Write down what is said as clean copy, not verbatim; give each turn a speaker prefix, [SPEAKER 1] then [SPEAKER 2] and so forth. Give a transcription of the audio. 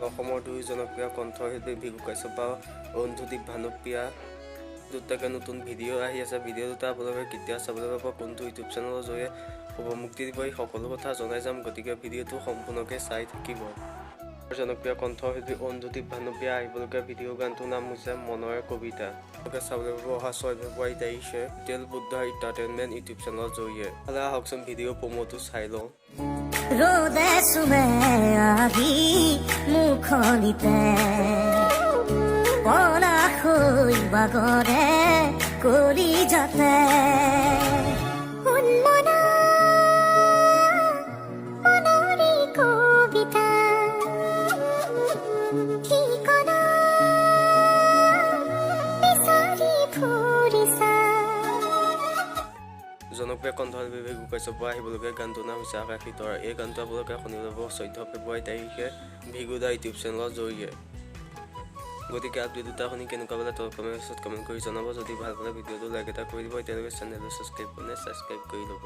[SPEAKER 1] অসমৰ দুই জনপ্ৰিয় কণ্ঠশিল্পী ভৃগু কাশ্যপ আৰু অৰুন্ধতী ভানুপ্ৰিয়া দুটাকে নতুন ভিডিঅ' আহি আছে। ভিডিঅ' দুটা আপোনালোকে কেতিয়া চাবলৈ পাব, কোনটো ইউটিউব চেনেলৰ জৰিয়তে শুভ মুক্তি দিব, এই সকলো কথা জনাই যাম। গতিকে ভিডিঅ'টো সম্পূৰ্ণকৈ চাই থাকিব। জনপ্ৰিয় কণ্ঠশিল্পী অৰুন্ধতী ভানুপ্ৰিয়া আহিবলগীয়া ভিডিঅ' গানটোৰ নাম হৈছে মনৰে কবিতা। আপোনালোকে চাবলৈ পাব অহা 6 ফেব্ৰুৱাৰী তাৰিখে তেল বুদ্ধ এণ্টাৰটেইনমেণ্ট ইউটিউব চেনেলৰ জৰিয়তে। হ'লে আহকচোন, ভিডিঅ' প্ৰম'টো চাই লওঁ।
[SPEAKER 2] ৰ'দে চুমে আহি মুখনিতে, পলাশ হৈ বাগৰে কলিজাতে।
[SPEAKER 3] উন্মনা মনৰে কবিতা, ঠিকনা বিচাৰি ফুৰিছা।
[SPEAKER 1] জনপ্ৰিয় কণ্ঠশিল্পী ভৃগু কাশ্যপৰ আহিবলগীয়া গানটোৰ নাম হৈছে আকাশী তৰা। এই গানটো আপোনালোকে শুনিব পাব 14 ফেব্ৰুৱাৰী তাৰিখে ভৃগুদা ইউটিউব চেনেলৰ জৰিয়তে। গতিকে আপডেট দুটা শুনি কেনেকুৱা পালে, তলত কমেণ্ট বক্সত কমেণ্ট কৰি জনাব। যদি ভাল পালে, ভিডিঅ'টো লাইক এটা কৰি দিব। এতিয়ালৈকে চেনেলটো ছাবস্ক্ৰাইব কৰে ছাবস্ক্ৰাইব কৰি ল'ব।